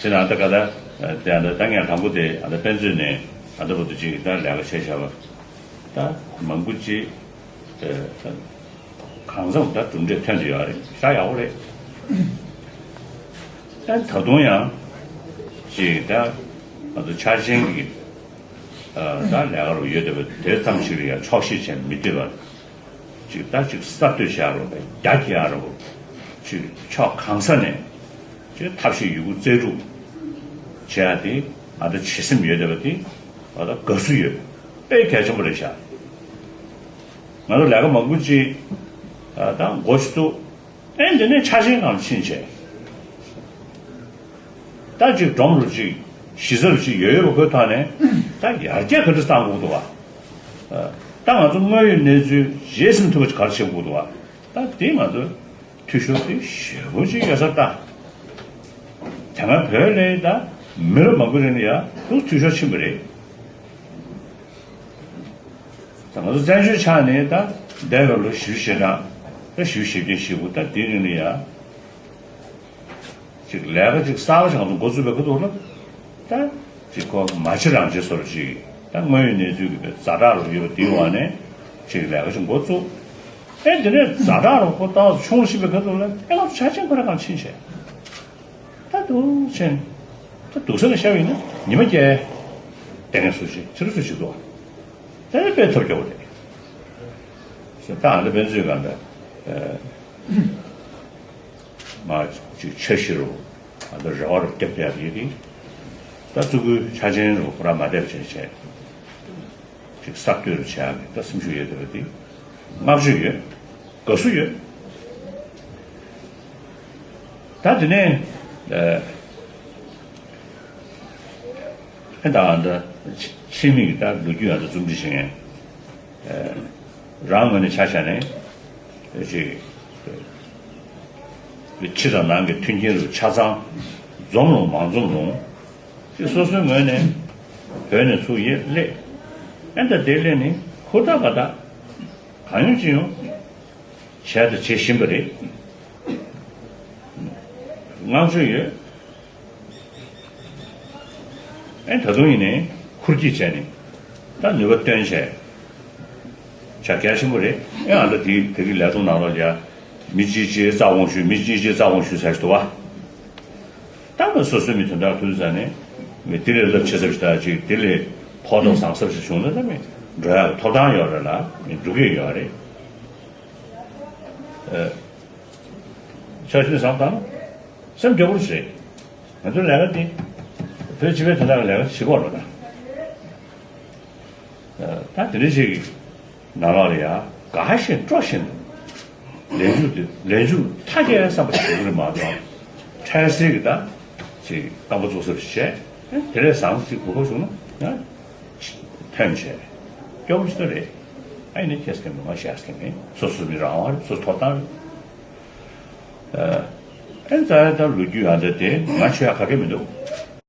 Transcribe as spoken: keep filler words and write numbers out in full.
དེ་ན་ད་ག་ད་དེ་ཨ་ད་ད་ངས་དང་པོ་དེ་ཨ་ད་དཔེ་མཛོད་ནས་ཨ་ད་བར་དུ་ཅིག་ད་ལས་ཀ་བྱས་བཞག་པ་ད་མང་པོ་ཅིག་གང་འཚམ་ད་གྲུབ་འབྲས་ཐོན་ཏེ་ཡོད་རེད། ཤ་ཡག་པོ་རེད། ད་ད་དུང་ཡང་ཅིག་ད་ང་ཚོ་འཆར་ཅན་གྱི་ད་ལས་ཀ་རུ་ཡོད་བསྡད་པ་དེ་ཙམ་ཞིག་ལ་ཡང་ཆོག་ཤེས་བྱས་མི་བསྡད་པ། ཅིག་ད་ཅིག་གསར་གཏོད་བྱ་རོགས་པས་རྒྱ་སྐྱེད་ཡ་རོགས། ཅིག་ཕྱོགས་གང་ས་ནས་ཅིག་ཐབས་ཤེས་ཡོད་རྒུ་རྩལ་སྤྲུགས་བྱེད་ཡ་དེ་ང་ད་བྱེད་སེམས་ཡོད་བསྡད་པ་དེ་ང་ད་དགའ་བསུ་ཡོད། དཔེ་གལ་ཆེན་པོ་རེད་ཤག་ང་ཚོ་ལས་ཀ་མང་པོ་ཅིག་ད་འགོ་ཞིག་བཙུགས། ཨེ་འདི་ནས་ཆ་ཆེན་གང་ཕྱིན་བྱས། ད་ཅིག་སྒྲོམ་རུ་ཅིག་གཞི་རྩ་རུ་ཅིག་ཡོད་ཡོད་པ་ཁོའི་ཐོག་ནས་ད་ཡར་རྒྱས་ག་འདྲ་བཏང་དགོས་འདུག་བ། ད་ང་ཚོ་དངོས་ཡོད་གནས་ཚུལ་རྗེས་ཟིན་ཐུབ་པ་ཅིག་ག་རེ་བྱེད་དགོས་འདུག་བ། ད་དེ་ང་ཚོ་འཐུས་ཤོར་དེ་ཞེ་པོ་ཅིག་ཡོད་ས་ལྟ། དེ་སྔ་བོད་ལས་ད་མི་རབས་མང་པོའི་རིང་ལ་ཡ་ཏུ་འཐུས་ཤོར་ཕྱིན་པ་རེད། ད་ང་ཚོ་བཙན་བྱོལ་ཆགས་ནས་ད་འདས་པའི་ལོ་བཞི་བཅུ་ཞེ་གྲངས་ད་བཞི་བཅུ་ཞེ་བརྒྱད་ཞེ་དགུ་ད་དེའི་རིང་ལ་ཡ། ཅིག་ལས་ཀ་ཅིག་གསར་པ་ཞིག་ང་ཚོ་འགོ་བཙུགས་པའི་ཁ་ཐུག་ལ། ད་ཅིག་ཁོ་མ་བྱེད་རང་བྱེད་བཟོ་འདྲ་ཅིག་ད་དངོས་ཡོད་གནས་ཚུལ་གྱི་ཛ་དྲག་རུ་ཡོད་པ་དེའི་འོག་ནས་ཅིག་ལས་ཀ་ཅིག་འགོ་བཙུགས། ཨེ་དེ་ནས་ཛ་དྲག་རུ་ཁོ་ཏོག་ཙམ་ཆུང་རུ་ཕྱིན་པའི་ཁ་ཐུག་ལ་ཨེ་ང་ཚོ་ཆ་ཆེན་ཁོ་རང་གང་ཕྱིན་བྱས། ད་འདུག་ཕྱིན། ད་འདུག་ས་ནས་བཤད་པ་ཡིན་ན་ཉི་མ་བརྒྱད་དེ་ངས་སུ་ཞིག་ཕྱི་རུ་སུ་ཞིག་འདུག་ད་ནི་དཔེ་ཐོབ་རྒྱག་པ་རེད། ད་ཨ་ནི་དཔེ་མཛོད་སྒང་ད། མ་ཅིག་འཆར་གཞི་རུ་ཨ་ད་རེ་བ་རུ་བརྒྱབ་བསྡད་པ་ཡིན་དེ། ད་བཙུགས་སྐུལ་ཆ་ཆེན་རུ་ཁོ་རང་མ་བསྡད་པ་བྱས་བྱས། ཅིག་གསར་གཏོད་རུ་བྱེད་ཡག་གི་ད་སེམས་ཤུགས་ཡོད་བསྡད་པ་དེ་བསྔགས་བརྗོད་ཡོད། དགའ་བསུ་ཡོད། ད་དེ་ནས་ཨ་ད་ཨ་ད་ཕྱི་མིག་གི་ད་ལོ་རྒྱུས་ཨ་ད་རྩོམ་སྒྲིག་བྱེད་མཁན་རང་ངོས་ནས་ཆ་བཞག་ནས་ཅིག་ཕྱི་དང་ནང་གི་མཐུན་རྐྱེན་རུ་ཆ་ཚང་འཛོམས་རུང་མ་འཛོམས་རུང་། ཅིག་སོ་སོའི་ངོས་ནས་བོད་ནས་ཚུར་ཡར་སླེབས། ཨེ་ད་དེ་སླེབས་ནས་ཧུར་ཐག་པ་དག་གང་ཡོང་ཅི་ཡོང་བྱས་དང་བྱེད་བཞིན་པ་རེད། བསྔགས་བརྗོད་ཡོད། ཨེ་ད་དུང་ཡིན་ནའི་ཧུར་གྱིས་བྱས་ནས་ད་ནུས་པ་བཏོན་བྱས་བྱ་གལ་ཆེན་པོ་རེད། ཨེ་ཨ་ད་དེ་དེ་གི་ལས་དོན་ནང་ལོགས་ལ་ཡ་མི་གཅིག་གཅིག་རྩ་དགོངས་ཞུ། མི་གཅིག་གཅིག་རྩ་དགོངས་ཞུ་ཟེར་གྱི་འདུག་བ། ད་ང་སོ་སོའི་མི་དོན་དག་ཐུག་ཙ་ནས་མི་དེ་ལས་རླབས་ཆེ་ས་ཞིག་དང་ཅིག་དེ་ལས་ཕོག་ཐུག་བཟང་ས་ཞིག་བྱུང་ན་ད་མི་འགྲོ་ཡག་ཐོབ་ཐང་ཡོད་རེད་ལ་མི་འགྲོ་གི་ཡོད་རེད། ཨ། ཆ་ཤས་བཟང་དང་སེམས་སྐྱོ་པོ་ཞིག་རེད། ང་ཚོའི་ལས་ཀ་འདི་བོད་སྤྱི་པའི་དོན་དག་གི་ལས་ཀ་བྱེད་དགོས་རེད་ད། ད་དེ་འདྲ་ཞིག་གི་ནང་ལོགས་ལ་ཡ་དགའ་བཞིན་སྤྲོ་བཞིན་དུ་ལས་འཇུག་འདི་ལས་འཇུག་མཐའ་རྒྱས་ས་པ་ཞིག་རེད་མ་གཏོགས་འཕྲལ་སེལ་གྱི་ད་ཅིག་རྐང་པ་འཛུགས་ས་བྱས་དེ་ལས་བཟང་ཅིག་གོ་སྐབས་བྱུང་ན་ཡང་ཐོན་བྱས་སྐྱོ་པོ་ཞིག་ད་རེད། ཨ་ཡིན་ན་ཁྱེད་སྐད་མི་མ་བཤད་སྐད་མེད། སོ་སོ་མི་རང་དབང་རེད། སོ་སོ་ཐོབ་ཐང་རེད། ཨ་ཨེ་རྩ་ཡ་ད་ལོ་རྒྱུས་ཡང་འདི་དེ་ང་ཆོས་ཡ་ག་གེ་མི་འདུག